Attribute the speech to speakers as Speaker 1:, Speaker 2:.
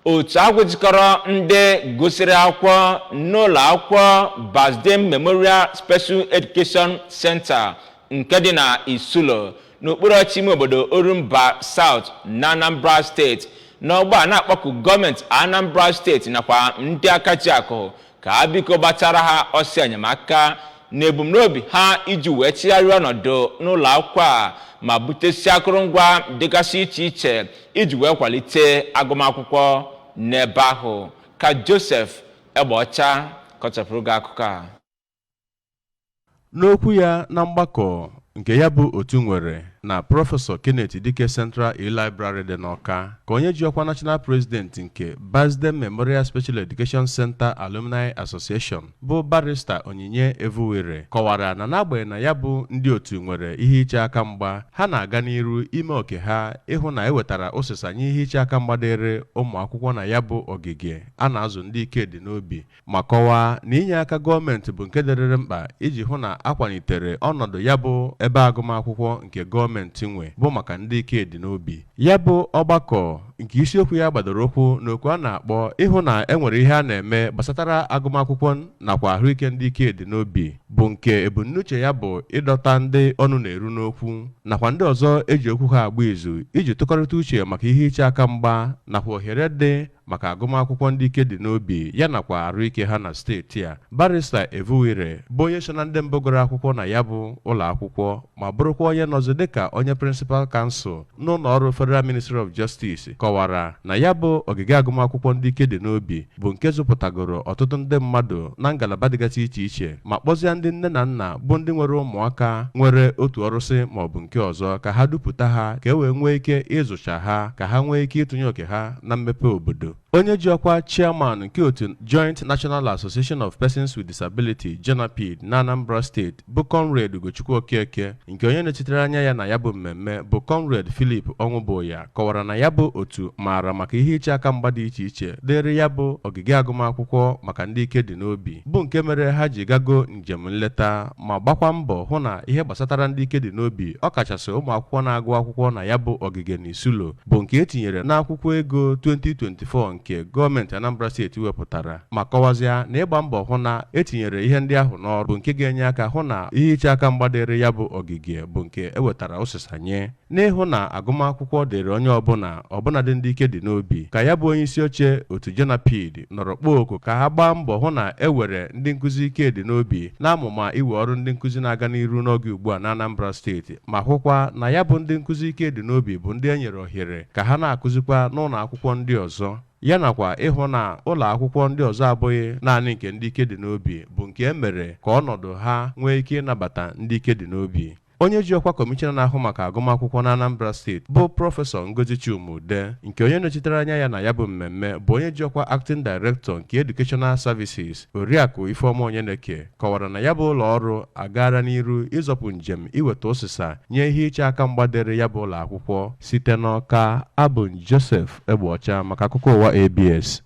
Speaker 1: Otu ahụ jikọrọ ndị gụsịrị akwụkwọ n'ụlọ akwụkwọ Basden Memorial Special Education Center nke dị na Isulo, n'okpuru ọchịchị ime obodo Orumba South na Anambra Steeti, n'ọgba na-akpọku gọọmenti Anambra Steeti nakwa ndị aka ji akụ ka ha biko gbatara ha ọsọ enyemaka na ebumnobi ha iji wee chigharịa ọnọdụ n'ụlọ akwụkwọ a ma butesie akụrụngwa dịgasị iche iche iji wee kwalite agụmakwụkwọ n'ebe ahụ. Ka Joseph Egbeọcha kọchapụrụ gị akụkọ a.
Speaker 2: N'okwu ya na mgbakọ nke ya bụ otu nwere na Prọfesọ Kenneth Dike Central E-Library dị n'Awka, ka onye ji ọkwa National President nke Basden Memorial Special Education Center Alumni Association, bụ Barrister Onyinye Evuwire, kọwara na n'agbanyeghị na ya bụ ndị otu nwere ihe iche aka mgba, ha na-aga n'iru ime oke ha ịhụ na ewetara ụsịsa nye ihe iche aka mgba dịrị ụmụ akwụkwọ na ya bụ ogige a na-azụ ndị ike dị n'obi, ma kọwaa na inye aka gọọmenti bụ nke dịrịrị mkpa iji hụ na akwalitere ọnọdụ ya bụ ebe agụmakwụkwọ nke gọọmenti nwe bụ maka ndị ike dị n'obi. Ya bụ ọgbakọ nke isiokwu ya gbadoro ụkwụ n'okwu a na-akpọ ịhụ na e nwere ihe a na-eme gbasatara agụmakwụkwọ nakwa ahụike ndị ike dị n'obi, bụ nke ebumnuche ya bụ ịdọta ndị ọnụ na-eru n'okwu nakwa ndị ọzọ eji okwu ha agba izu iji tụkọrịta uche maka ihe iche aka mgba nakwa ohere dị maka agụmakwụkwọ ndị ike dị n'obi ya nakwa arụike ha na steeti a. Barrister Evuwire bụ onye so na ndị mbụ gụrụ akwụkwọ na ya bụ ụlọ akwụkwọ ma bụrụkwa onye nọzi dịka onye Principal Counsel n'ụlọ ọrụ Federal Ministry of Justice, kọwara na ya bụ ogige agụmakwụkwọ ndị ike dị n'obi bụ nke zụpụtagoro ọtụtụ ndị mmadụ na ngalaba dịgasị iche iche, ma kpọzie ndị nne na nna bụ ndị nwere ụmụaka nwere otu ọrụsị maọbụ nke ọzọ ka ha dupụta ha, ka e wee nwee ike ịzụcha ha, ka ha nwee ike ịtụnye oke ha na mmepe obodo. Onye ji ọkwa chairman nke otu Joint National Association of Persons with Disability, JONAPWD, na Anambra Steeti, bụ Comrade Ugochukwu Okeke, nke onye nọchitere anya ya na ya bụ mmemme bụ Comrade Philip Ọnwụbụya, kọwara na ya bụ otu maara maka ihe iche aka mgba dị iche iche dịrị ya bụ ogige agụmakwụkwọ maka ndị ike dị n'obi, bụ nke mere ha ji gago njem nleta ma gbakwa mbọ hụ na ihe gbasatara ndị ike dị n'obi, ọkachasị ụmụ akwụkwọ na-agụ akwụkwọ na ya bụ ogige n'Isulo, bụ nke etinyere n'akwụkwọ ego 2024 nke gọọmenti Anambra Steeti wepụtara, ma kọwazịa na ịgba mbọ hụ na etinyere ihe ndị ahụ n'ọrụ bụ nke ga-enye aka hụ na ihe iche aka mgba dịrị ya bụ ogige bụ nke ewetara ụsịsa nye n'ịhụ na agụmakwụkwọ dịrị onye ọbụla, ọbụnadị ndị ike dị n'obi. Ka ya bụ onye isi oche otu JONAPWD nọrọ kpọọ oku ka ha gbaa mbọ hụ na e were ndị nkụzi ike dị n'obi n'amụma iwe ọrụ ndị nkụzi na-aga n'iru n'oge ugbu a na Anambra Steeti, ma hụkwa na ya bụ ndị nkụzi ike dị n'obi bụ ndị e nyere ohere ka ha na-akụzikwa n'ụlọ akwụkwọ ndị ọzọ, ya nakwa ịhụ na ụlọ akwụkwọ ndị ọzọ abụghị naanị nke ndị ike dị n'obi bụ nke e mere ka ọnọdụ ha nwee ike ịnabata ndị ike dị n'obi. Onye ji ọkwa kọmishọna na-ahụ maka agụmakwụkwọ na Anambra Steeti, bụ Prọfesọ Ngozi Chuma-Udeh, nke onye nọchitere anya ya na ya bụ mmemme bụ onye ji ọkwa Acting Director nke Educational Services, Oriakụ Ifeọma Onyeneke, kọwara na ya bụ ụlọ ọrụ agaara n'iru ịzọpụ njem iweta ụsịsa nye ihe iche aka mgba dịrị ya bụ ụlọ akwụkwọ. Site n'Awka, abụ Joseph Egbeọcha maka akụkọ ụwa ABS.